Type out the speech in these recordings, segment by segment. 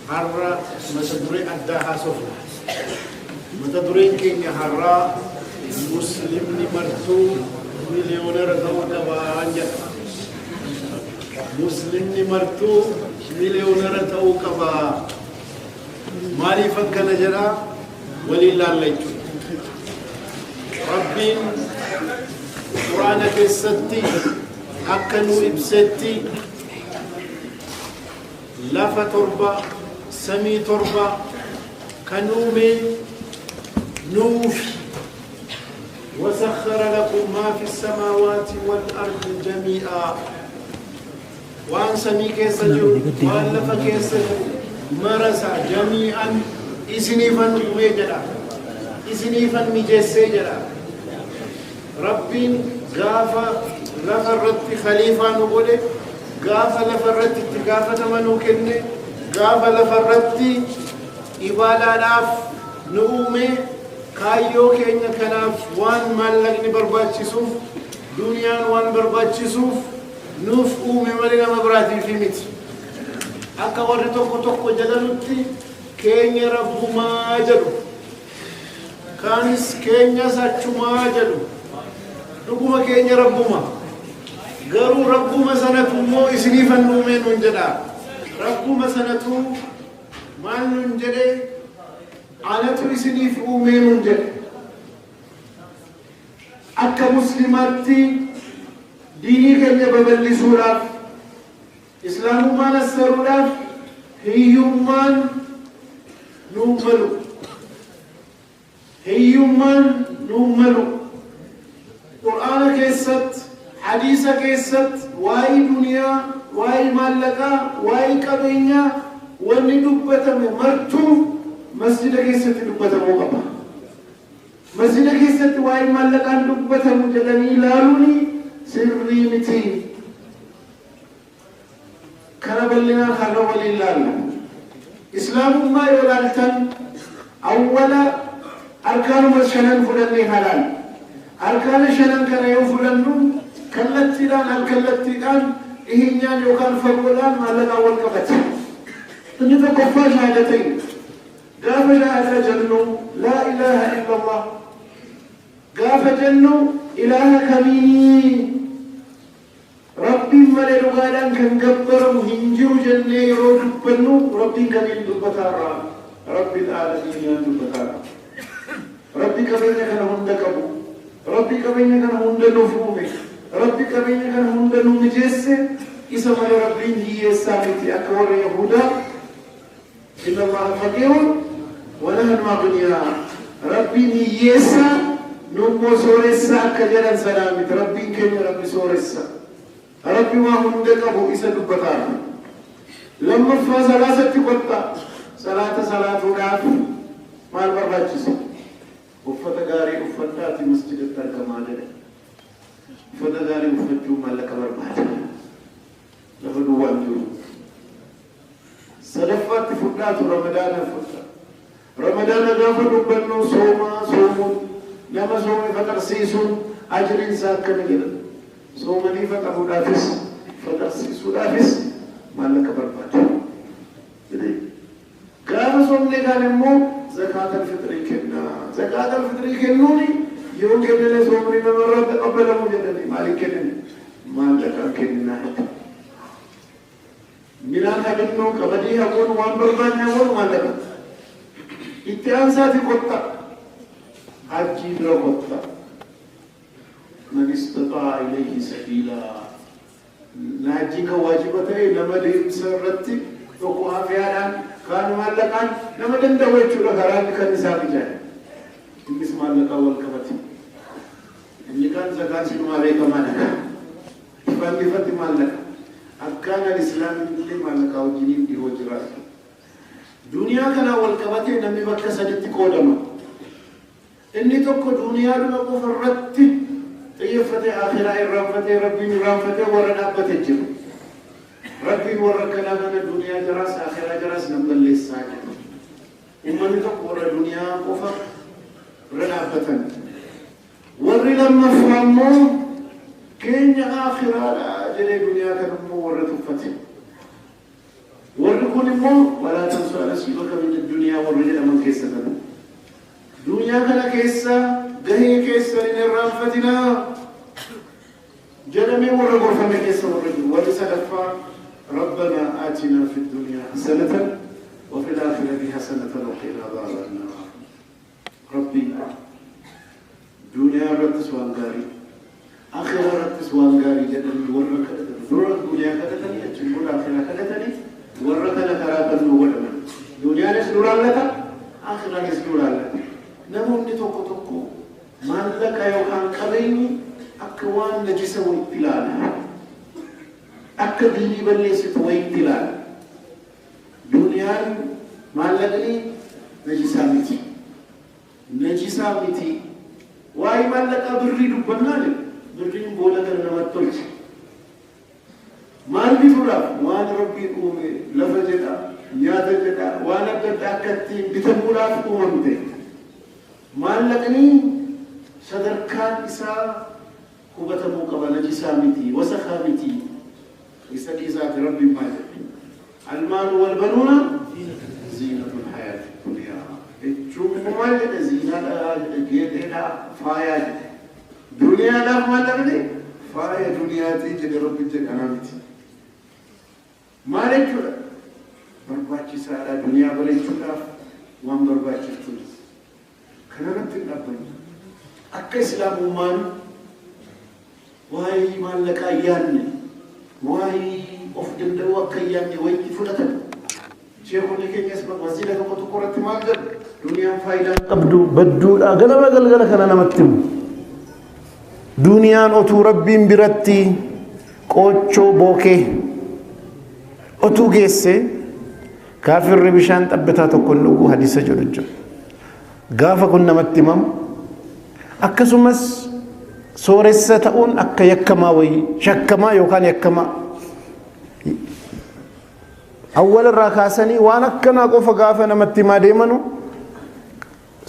Har'a mata duree addaa haasofna. Mata dureen keenya har'aa "Muslimni martuu miliyoonara ta'uu qabaa" jedha. Muslimni martuu miliyoonara ta'uu qabaa. Maaliif akkana jedha? Waliin laalla jechuudha. Rabbiin Quraana keessatti akka nu ibsetti, lafa torba, samii torba kan uume nuufi. وسخر لكم ما في السماوات والأرض جميعا. Waan samii keessa jiru, waan lafa keessa jiru marasa جميعا isiniifan uumee jedha, isiniifan mijeessee jedha. Rabbiin gaafa lafa irratti khaliifaa nu godhe, gaafa lafa irratti itti gaafatama nu kenne, gaafa lafa irratti ibaadaadhaaf nu uume, kaayyoo keenya kanaaf waan maallaqni barbaachisuuf, duniyaan waan barbaachisuuf nuuf uume malee nama biraatiif miti. Akka warri tokko tokko jedhanutti keenya rabbumaa jedhu, kaanis keenyas achumaa jedhu. Dhuguma keenya rabbuma, garuu rabbuma sanatu immoo isiniifan uumee nuun jedha. Rabbuma sanatu maal nuun jedhe? Anatu isiniif uumee nuun jedhe. Akka muslimaatti diinii keenya babal'isuudhaaf, islaamummaan assaruudhaaf hiyyummaan nuun malu, hiyyummaan nuun malu. Qur'aana keessatti, hadiisa keessatti waa'ee duniyaa, waa'ee maallaqaa, waa'ee qabeenyaa wanni dubbatame martuu masjida keessatti dubbatamuu qaba. Masjida keessatti waa'ee maallaqaan dubbatamu jedhanii ilaaluun sirrii miti. Kana bal'inaan har'a waliin ilaalla. Islaamummaa yoo ilaaltan, awwala arkaanuma shanan fudhannee halaal. Arkaana shanan kana yoo fudhannu, kallattiidhaan, alkallattiidhaan, dhiheenyaan yookaan fagoodhaan maallaqaan wal qabata. Inni tokkoffaa shahaadatain. Gaafa shahaadaa jennu, لا إله إلا الله gaafa jennu, ilaaha kamiinii, Rabbiin malee dhugaadhaan kan gabbaramu hin jiru jennee yeroo dubbannu, Rabbiin kamiin dubbataarraa? Rabbiin aalamiiniyaan dubbataarra. Rabbi qabeenya kana hunda qabu, Rabbi qabeenya kana hunda nuuf uume, Rabbi qabeenya kana hunda nu mijeesse, isa malee Rabbiin hiyyeessaa miti akka warra Yahudaa "إن الله فقير ونحن أغنياء", Rabbiin hiyyeessaa, nummoo sooressa akka jedhan sanaa miti. Rabbiin keenya Rabbi sooressa, Rabbi waa hunda qabu, isa dubbataadha. Lammaffaa salaasatti qotta. Salaata salaatuudhaaf maal barbaachisa? Uffata gaarii uffadhaati masjidatti argamaa jedhe. Uffata gaarii uffachuun maallaqa barbaada, lafa duwwaan jiru. Sadaffaatti fudhaatu Ramadaana fudha. Ramadaana gaafa dubbannu, soomaa soomuun, nama soome faxarsiisuun ajriin isaa akkami jedha. Soomanii faxaruudhaafis faxarsiisuudhaafis maallaqa barbaada. Gaafa soomne kaan immoo zakaatal fixrii kennaa. Zakaatal fixrii kennuuni yoo kennine soomni namarraa taqabbalamu jedhanii. Maaliin kennine? Maallaqaan kenninaa jechuudha. Midhaan habinnuu, qamadii hagoon, waan barbaanne hagoon maallaqa. Itti aansaati qotta. Hajjii bira qotta. من استطاع إليه سبيلا. Hajjiin kan waajiba ta'e nama deemsa irratti tokko afiyaadhaan, kaan maallaqaan, nama danda'u jechuudha, karaan kan isaa mijaa'e. Innis maallaqaan wal qabate. Inni kaan zakaan sinumaa beekamaadha. Ifaan ifatti maallaqa. Akkaan al-islaamiin illee maallaqaa wajjiniin dhihoo jiraatu. Duniyaa kanaan wal qabatee namni bakka saditti qoodama. Inni tokko duniyaadhuma qofa irratti xiyyeeffatee, akhiraa irraanfatee, Rabbiin irraanfatee warra dhaabbate jira. Rabbiin warra akkanaa kana duniyaa jiraas akhiraa jiraas nan balleessaa jedha. Uummanni tokko warra duniyaa qofa irra dhaabbatan. Warri lammaffaa immoo keenya akhiraadha jedhee duniyaa kana immoo warra tuffate. Warri kun immoo ولا تنس nasiibaka min addunyaa warra jedhaman keessa galu. Duniyaa kana keessa gahee keessan hin irraanfatinaa jedhamee warra gorfame keessa warra jiru. Warri sadaffaa ربنا آتنا في الدنيا حسنة وفي الآخرة حسنة وقنا عذاب النار. Rabbi, duniyaa irrattis waan gaarii, akhiraa irrattis waan gaarii jedhanii warra kadhatan, dura duniyaa kadhatanii achiin booda akhiraa kadhatanii, warra kana karaa kan nu godhaman. Duniyaanis nu laallata, akhiraanis nu laallata. Namoonni tokko tokko maallaqa yookaan qabeenyi akka waan najisa wayitti ilaala, akka diinii balleessitu wayitti ilaala. Duniyaan, maallaqni najisaa miti, najisaa miti. Waa'ee maallaqaa birrii dubbannaa jedhu, birriin booda kana namatti tolche. Maal bituudhaaf? Waan Rabbiin uume, lafa jedha, nyaata jedha, waan adda addaa akka ittiin bitamuudhaaf uumamte. Maallaqni sadarkaan isaa hubatamuu qaba. Najisaa miti, wasakaa miti. Isa dhiisaati, Rabbiin maal jedhe? المال والبنون زينة الحياة الدنيا jechuun maal jedhe? Ziinaadha jedhe, geexeedha, faayaa jedhe. Duniyaadhaaf maallaqni faaya duniyaatii jedhe Rabbi jedhe, anaa miti. Maal jechuudha? Barbaachisaadha, duniyaa bareechuudhaaf waan barbaachiftuudha. Kanarratti hin dhaabbannu. Akka Islaamummaan waa'ee maallaqaa yaadne, waa'ee of danda'uu akka hin yaadne wayitti fudhatan. Sheekonni keenyas masjida tokko tokko irratti maal jedhu? Duniyaan faayidaa qabdu, badduudha, ganama galgala kana namatti himu. Duniyaan otuu Rabbiin biratti qoochoo bookee otuu geesse, kaafirri bishaan xabbataa tokko hin dhugu hadiisa jedhu jira. Gaafa kun namatti himamu, akkasumas sooressa ta'uun akka yakkamaa wayii, shakkamaa yookaan yakkamaa awwal irraa kaasanii waan akkanaa qofa gaafa namatti himaa deemanu,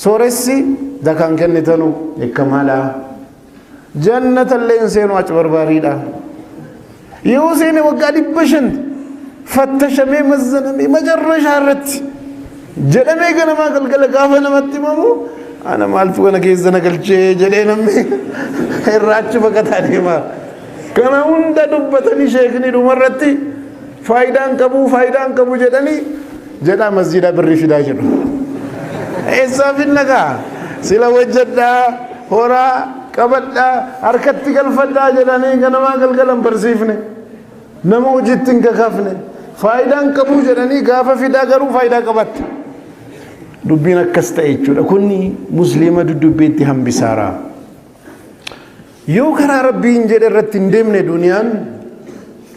sooressi zakaan kennitanu yakkamaadha. Jannata illee hin seenu, achi barbaariidha. Yoo seene waggaa 500 fattashamee mazzanamee macarrashaa irratti jedhamee ganamaa galgala gaafa namatti himamu, ana maaltu kana keessa na galchee jedhee namni irraa achi baqataa deema. Kana hunda dubbatanii sheekni dhumarratti faayidaan qabu, faayidaan qabu jedhanii jedhaa masjiida birrii fidaa jedhu. Eessaa finna kaa? Sila hojjedhaa, horaa qabadhaa, harkatti galfadhaa jedhanii ganamaa galgalan barsiifne. Nama hojiitti hin kakaafne. Faayidaan qabu jedhanii gaafa fidaa garuu faayidaa qabatte. Dubbiin akkas ta'e jechuudha. Kunni Musliima dudubbeetti hambisaara. Yoo karaa Rabbiin jedhe irratti hin deemne, duniyaan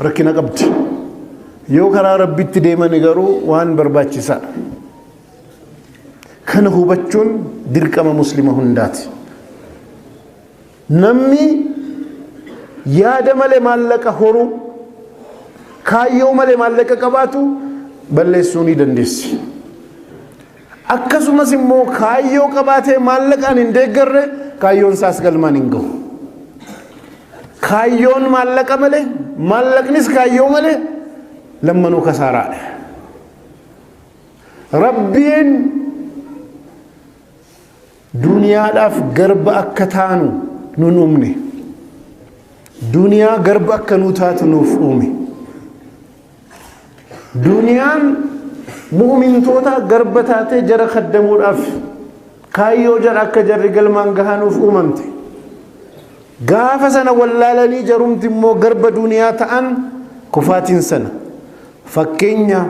rakkina qabdi. Yoo karaa Rabbitti deemani garuu waan barbaachisaadha. Kana hubachuun dirqama Muslima hundaati. Namni yaada malee maallaqa horuu, kaayyoo malee maallaqa qabaatu balleessuu ni dandeessi. Akkasumas immoo kaayyoo qabaatee maallaqaan hin deeggarre, kaayyoon isaas galmaan hin gahu. Kaayyoon maallaqa malee, maallaqnis kaayyoo malee lammanuu kasaaraadha. Rabbiin duniyaadhaaf garba akka taanu nun uumne. Duniyaa garba akka nuu taatu nuuf uume. Duniyaan mu'umintoota garba taatee jara kaddamuudhaaf, kaayyoo jara akka jarri galmaan gahanuuf uumamte. Gaafa sana wallaalanii jarumti immoo garba duniyaa ta'an, kufaatiin sana. Fakkeenya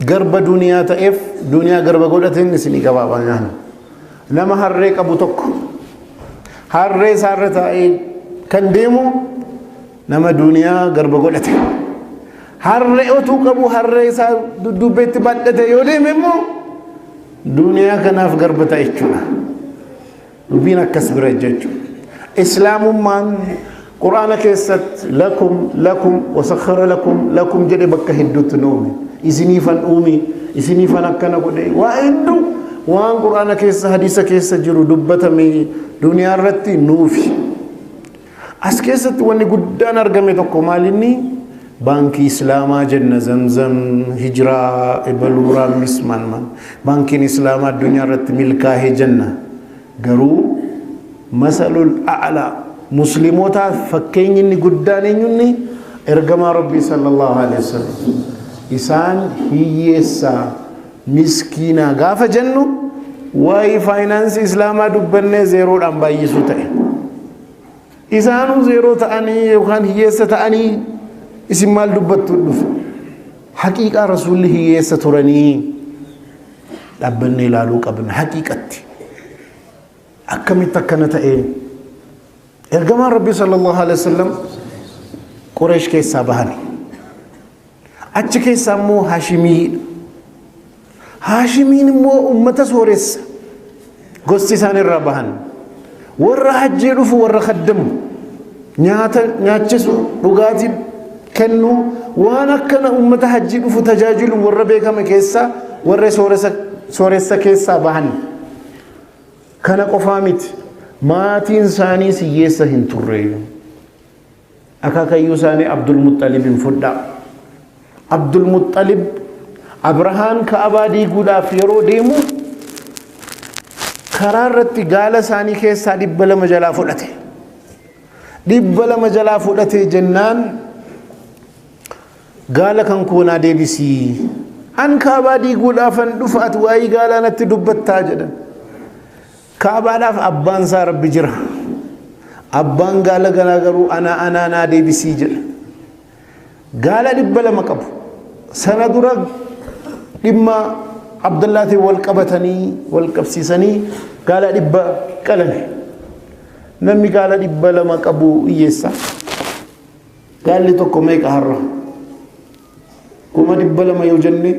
garba duniyaa ta'eef duniyaa garba godhateen isinii gabaabaa nyaanna. Nama harree qabu tokko, harree isaarra taa'ee kan deemu nama duniyaa garba godhate. Harree otuu qabu harree isaa dudduubbeetti baadhate yoo deeme immoo duniyaa kanaaf garba ta'e jechuudha. Dubbiin akkas bira jechuudha. Islaamummaan Quraana keessatti لكم لكم وسخر لكم لكم jedhe bakka hedduutti nu uume. Isiniifan uume, isiniifan akkana godhe, waa hedduu waan Quraana keessa, hadiisa keessa jiru dubbatame duniyaa irratti nuufi. As keessatti wanni guddaan argame tokko maalinni? Baankii Islaamaa jenna, Zamzam, Hijiraa, Ebaluuraa, Mismaan maan. Baankiin Islaamaa addunyaa irratti milkaa'ee jenna. Garuu masalul a'laa muslimootaaf fakkeenyi inni guddaan eenyunni? Ergamaa Rabbii sallallahu alaihi wasallam. Isaan hiyyeessaa miskiinaa gaafa jennu, waa'ee faayinaansii Islaamaa dubbannee zeeroodhaan baay'isuu ta'e. Isaanuu zeeroo ta'anii yookaan hiyyeessa ta'anii isin maal dubbattu dhufe? Haqiiqaa Rasuulli hiyyeessa turanii dhaabbannee ilaaluu qabna haqiiqatti. Akkamitti akkana ta'e? Ergamaan Rabbii sallallahu alaihi wasallam Qureesh keessaa bahani. Achi keessaa immoo Haashimii. Haashimiin immoo ummata sooressa. Gosti isaan irraa bahan. Warra hajjii dhufu, warra khaddamu. Nyaata nyaachisu, dhugaatii kennu, waan akkana ummata hajjii dhufu tajaajilu warra beekame keessaa, warra sooressa keessaa bahan. Kana qofaa miti. Maatiin isaaniis hiyyeessa hin turre. Akaakayyuu isaanii Abdul Muxxalibin fudhaa. Abdul Muxxalib Abrahaan Ka'abaa diiguudhaaf yeroo deemu karaa irratti gaala isaanii keessaa 200 jalaa fudhate. 200 jalaa fudhate jennaan, "Gaala kan koonaa deebisii. An Ka'abaa diiguudhaafan dhufa, ati waa'ee gaalaa natti dubbattaa?" jedhan. Ka'abaadhaaf abbaan isaa Rabbi jira. Abbaan gaala ganaa garuu anaa, anaa naa deebisii jedha. Gaala 200 qabu. Sana dura dhimma Abdullaatiin wal qabatanii, wal qabsiisanii gaala 100 qalame. Namni gaala 200 qabu hiyyeessa. Gaalli tokko meeqa har'a? 200,000 yoo jenne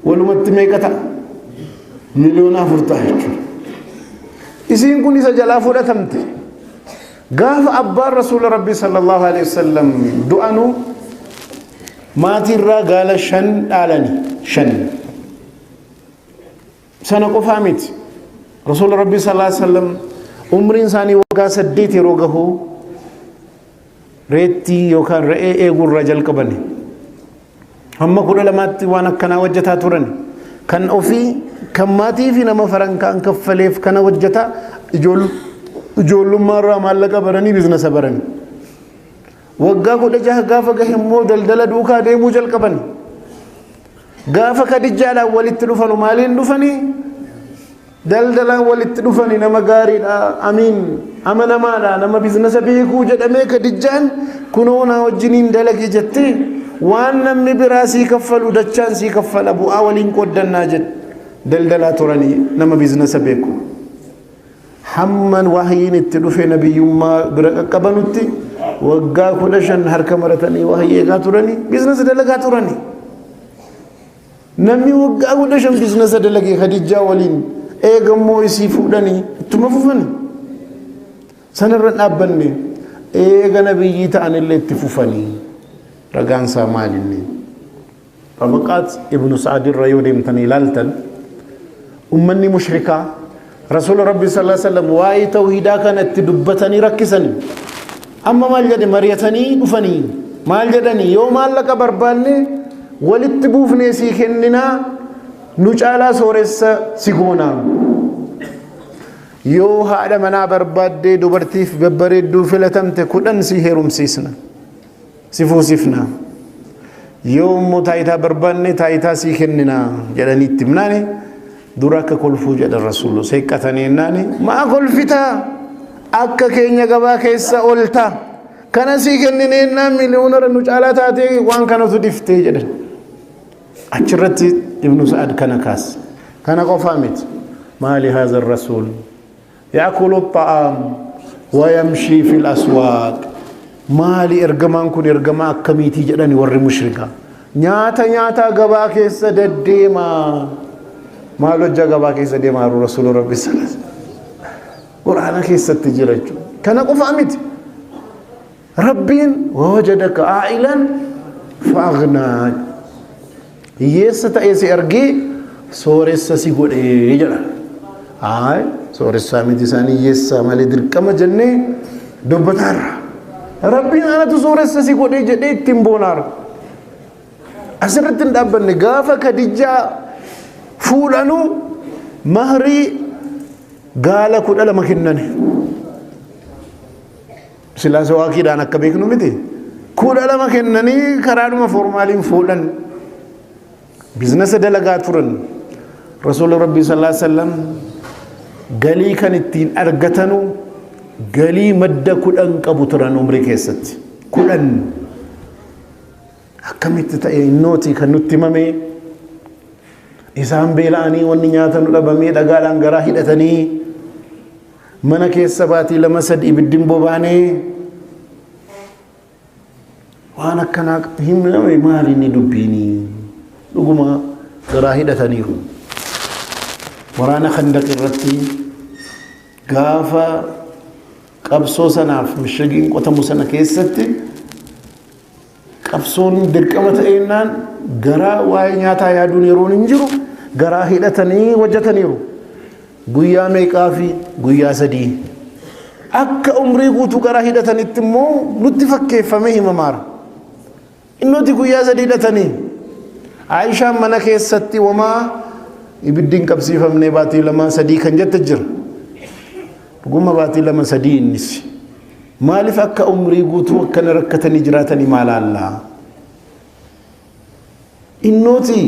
walumatti meeqa ta'a? 4 miliyoona ta'a jechuudha. Isiin kun isa jalaa fudhatamte. Gaafa abbaan Rasuula Rabbii sallallahu alaihi wasallam du'anu maatiirraa gaala shan dhaalani, shan. Sana qofaa miti. Rasuula Rabbii sallallahu alaihi wasallam umriin isaanii waggaa 8 yeroo gahu reettii yookaan re'ee eeguurraa jalqabani. Hamma 12tti waan akkanaa hojjetaa turan. Kan ofii, kan maatii fi nama farankaan kaffaleef kana hojjetaa, ijoollummaa irraa maallaqa baranii, biizinasa barani. Waggaa 16 gaafa gahe immoo daldala duukaa deemuu jalqaban. Gaafa Kadijjaadhaan walitti dhufanu maaliin dhufanii? Daldalaan walitti dhufani. Nama gaariidha, amiin, amanamaadha, nama biizinasa beekuu jedhamee Kadijjaan kunoo naa wajjiniin dalage jettee, waan namni biraa sii kaffalu dachaan sii kaffala, bu'aa waliin qooddannaa jedhe. Daldalaa turanii, nama biizinasa beeku. Hamman wahyiin itti dhufe nabiyyummaa bira qaqqabanutti waggaa 15 harka maratanii wahyii eegaa turanii, biizinasa dalagaa turanii. Namni waggaa 15 biizinasa dalagee Khadijaa waliin eegammoo isii fuudhanii ittuma fufani. Sanarra dhaabbanne, eega nabiyyii ta'anillee itti fufanii. Ragaan isaa maalinni? Xabaqaat Ibnu Sa'ad irra yoo deemtanii ilaaltan, ummanni mushrikaa Rasuula Rabbi sallallahu alaihi wasallam waa'ee tawhiidaa kana itti dubbatanii rakkisanii. Amma maal jedhe? Mari'atanii dhufanii maal jedhanii? Yoo maallaqa barbaanne walitti buufnee sii kenninaa, nu caalaa sooressa si goonaa. Yoo haadha manaa barbaaddee dubartiif babbareedduu filatamte 10 si heerumsiisna. Si fuusifna. Yoo immoo taayitaa barbaanne taayitaa sii kennina jedhanii itti himnaani, dura akka kolfuu jedhan. Rasuullu seeqqatanii jennaani, "Maa kolfitaa? Akka keenya gabaa keessa oolta, kana sii kennine jennaan miliyoona nu caalaa taatee waan kanatu dhiftee" jedhan. Achirratti Ibnu Sa'ad kana kaase. Kana qofaa miti. Maali haadha rasuul yaakulu xa'aam wayamshii fil aswaaq? Maali ergamaan kun, ergamaa akkamiitii jedhani warri mushrikaa? Nyaata nyaataa gabaa keessa deddeemaa. Maal hojjaa gabaa keessa deemaa jiru Rasuula Rabbi sallallahu? Quraana keessatti jira jechuudha. Kana qofaa miti. Rabbiin wawajadaka aa'ilan fa'aghnaa, hiyyeessa ta'ee si argee sooressa si godhee jedha. Haay, sooressaa miti, isaan hiyyeessaa malee dirqama jennee dubbataarra. Rabbiin anatu sooressa si godhee jedhee ittiin boonaara. Asirratti hin dhaabbanne. Gaafa Kadijjaa fuudhanuu mahrii gaala 12 kennani. Silaa sawaakiidhaan akka beeknu miti. 12 kennanii karaadhuma foormaaliin fuudhan. Biizinasa dalagaa turan. Rasuulli Rabbii sallallahu alaihi wasallam galii kan ittiin argatanu galii madda 10 qabu turan umrii keessatti. 10 akkamitti ta'e innooti kan nutti himame? Isaan beela'anii, wanni nyaatanu dhabamee, dhagaadhaan garaa hidhatanii, mana keessa baatii 2 3 ibiddiin bobaanee, waan akkanaa himame. Maali inni dubbiini? Dhuguma garaa hidhataniiru. Waraana Khandaq irratti gaafa qabsoo sanaaf mishagiin qotamu sana keessatti qabsoon dirqama ta'eennaan garaa waa'ee nyaataa yaaduun yeroon hin jiru, garaa hidhatanii hojjetaniiru. Guyyaa meeqaa fi guyyaa 3 akka umrii guutuu garaa hidhatanitti immoo nutti fakkeeffamee himamaara. Innoti guyyaa 3 hidhatanii Aayishaan mana keessatti wamaa ibiddi hin qabsiifamnee baatii 2 3 kan jette jira. Dhuguma baatii 2 3 innis. Maaliif akka umrii guutuu akkana rakkatanii jiraatanii maalaallaa? Innooti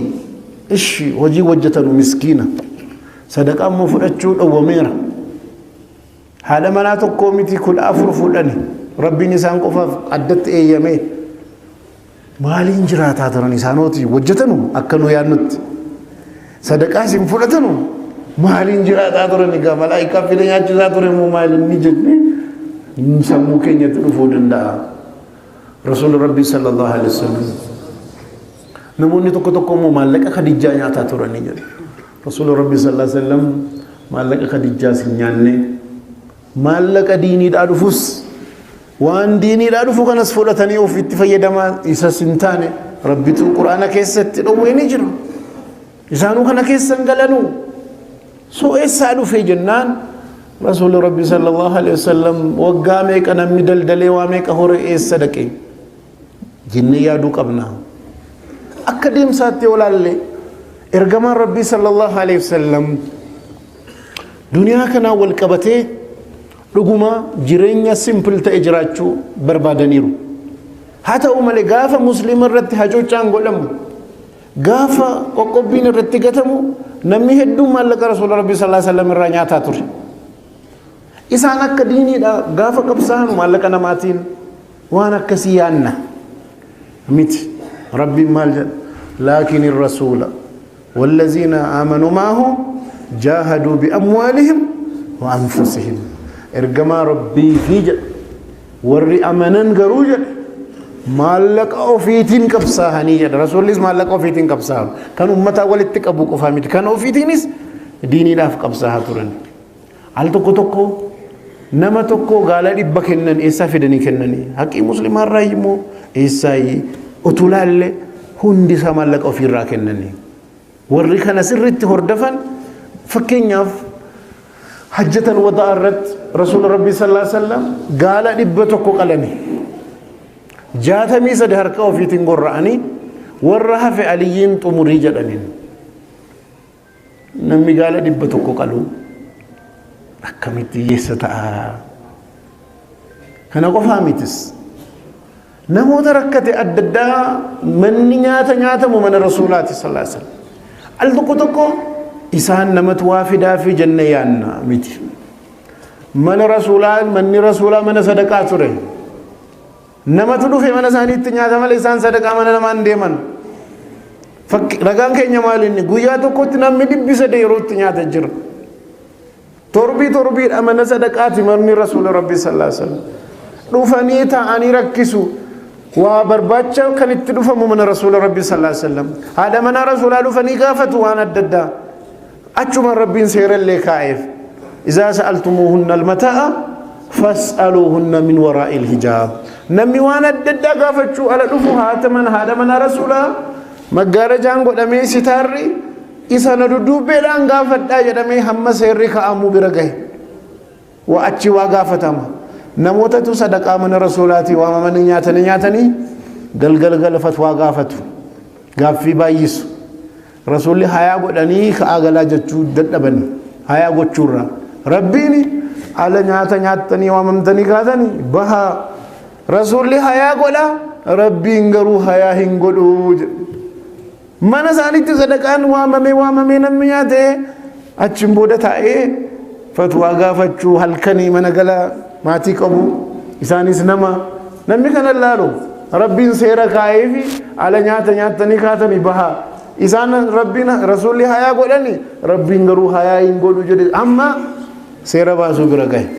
ishi hojii hojjetanu miskiina. Sadaqaa immoo fudhachuu dhowwameera. Haadha manaa tokkoo miti, 14 fuudhani. Rabbiin isaan qofaaf addatti eeyyamee. Maaliin jiraataa turan isaanooti hojjetanu akka nu yaadnutti? Sadaqaas hin fudhatanu. Maaliin jiraataa turan egaa? Malaayikaa fide nyaachisaa ture immoo maaliin ni jennee sammuu keenyatti dhufuu danda'a. Rasuulli Rabbii sallallahu alaihi wasallam, namoonni tokko tokko immoo maallaqa Khadijaa nyaataa turanii jedhu. Rasuulli Rabbii sallallahu alaihi wasallam maallaqa Khadijaas hin nyaanne, maallaqa diiniidhaa dhufus, waan diiniidhaa dhufu kanas fudhatanii ofitti fayyadamaa isas hin taane. Rabbitu Quraana keessatti dhowwee ni jira. Isaanuu kana keessa hin galanuu. So eessaa dhufe jennaan, Rasuulli Rabbi sallallahu alaihi wasallam waggaa meeqa namni daldalee waa meeqa hore eessa dhaqe jennee yaaduu qabna. Akka deemsaatti yoo laalle, ergamaan Rabbii sallallahu alaihi wasallam duniyaa kanaan wal qabatee dhuguma jireenya simple ta'e jiraachuu barbaadaniiru. Haa ta'u malee, gaafa musliima irratti hacuuccaan godhamu, gaafa qoqqobbiin irratti gatamu, namni hedduun maallaqa Rasuula Rabbii sallallahu alaihi wasallam irraa nyaataa ture. Isaan akka diiniidha gaafa qabsaa'an maallaqa namaatiin waan akkasii yaanna miti. Rabbiin maal jedha? لكن الرسول والذين آمنوا معه جاهدوا بأموالهم وأنفسهم. Ergamaa Rabbii fi jedha warri amanan garuu jedha maallaqa ofiitiin qabsaa'anii jedha. Rasuullis maallaqa ofiitiin qabsaa'an, kan ummataa walitti qabu qofaa miti, kan ofiitiinis diiniidhaaf qabsaa'aa turan. Al tokko tokko nama tokko gaala 100 kennan. Eessaa fidanii kennanii? Haqii muslimaarraa immoo eessaa? Utuu laalle hundi isaa maallaqa ofiirraa kennanii. Warri kana sirriitti hordofan, fakkeenyaaf hajjatan wadaa irratti Rasuula Rabbii sallallahu alaihi wasallam gaala 100 qalanii, 63 harka ofiitiin gorra'anii, warra hafe Aliyyiin xumurii jedhaniin. Namni gaala 100 qalu akkamitti hiyyeessa ta'a? Kana qofaa mitis. Namoota rakkate adda addaa manni nyaata nyaatamu mana Rasuulaati sallallahu alaihi wasallam. Al tokko tokko isaan namatu waa fidaa fi jenne yaanna miti. Mana Rasuulaa, manni Rasuulaa mana sadaqaa ture. Namatu dhufe mana isaaniitti nyaata malee isaan sadaqaa mana namaan deeman. Ragaan keenya maal inni? Guyyaa tokkotti namni 300 yeroo itti nyaata jira. Torbii torbiidha mana sadaqaati manni Rasuula Rabbii sallallahu alaihi wasallam. Dhufanii taa'anii rakkisu. Waa barbaacha kan itti dhufamu mana Rasuula Rabbii sallallahu alaihi wasallam. Haadha manaa Rasuulaa dhufanii gaafatu waan adda addaa. Achuma Rabbiin seerallee kaa'eef. إذا سألتموهن المتاع فاسألوهن من وراء الحجاب. Namni waan adda addaa gaafachuu ala dhufu haata mana haadha manaa Rasuulaa maggaarajaan godhamee sitaarri isa na dudduubbeedhaan gaafadhaa jedhamee hamma seerri kaa'amuu bira gahe. Waa achi waa gaafatama. Namootatu sadaqaa mana Rasuulaatii waamamanii nyaatanii nyaatanii galgala gala fatwaa gaafatu. Gaaffii baay'isu. Rasuulli hayaa godhanii ka'aa galaa jechuu dadhabani. Hayaa gochuurraa. Rabbiin ala nyaata nyaattanii waamamtanii kaatanii bahaa. Rasuulli hayaa godha, Rabbiin garuu hayaa hin godhu jedhe. Mana isaaniitti sadaqaan waamamee waamamee namni nyaatee achiin booda taa'ee fatwaa gaafachuu, halkanii mana gala, maatii qabu, isaanis nama namni kana laalu. Rabbiin seera kaa'eefi ala nyaata nyaattanii kaatanii bahaa. Isaan Rabbiin Rasuulli hayaa godhani, Rabbiin garuu hayaa hin godhu jedhe, amma seera baasuu bira gahe.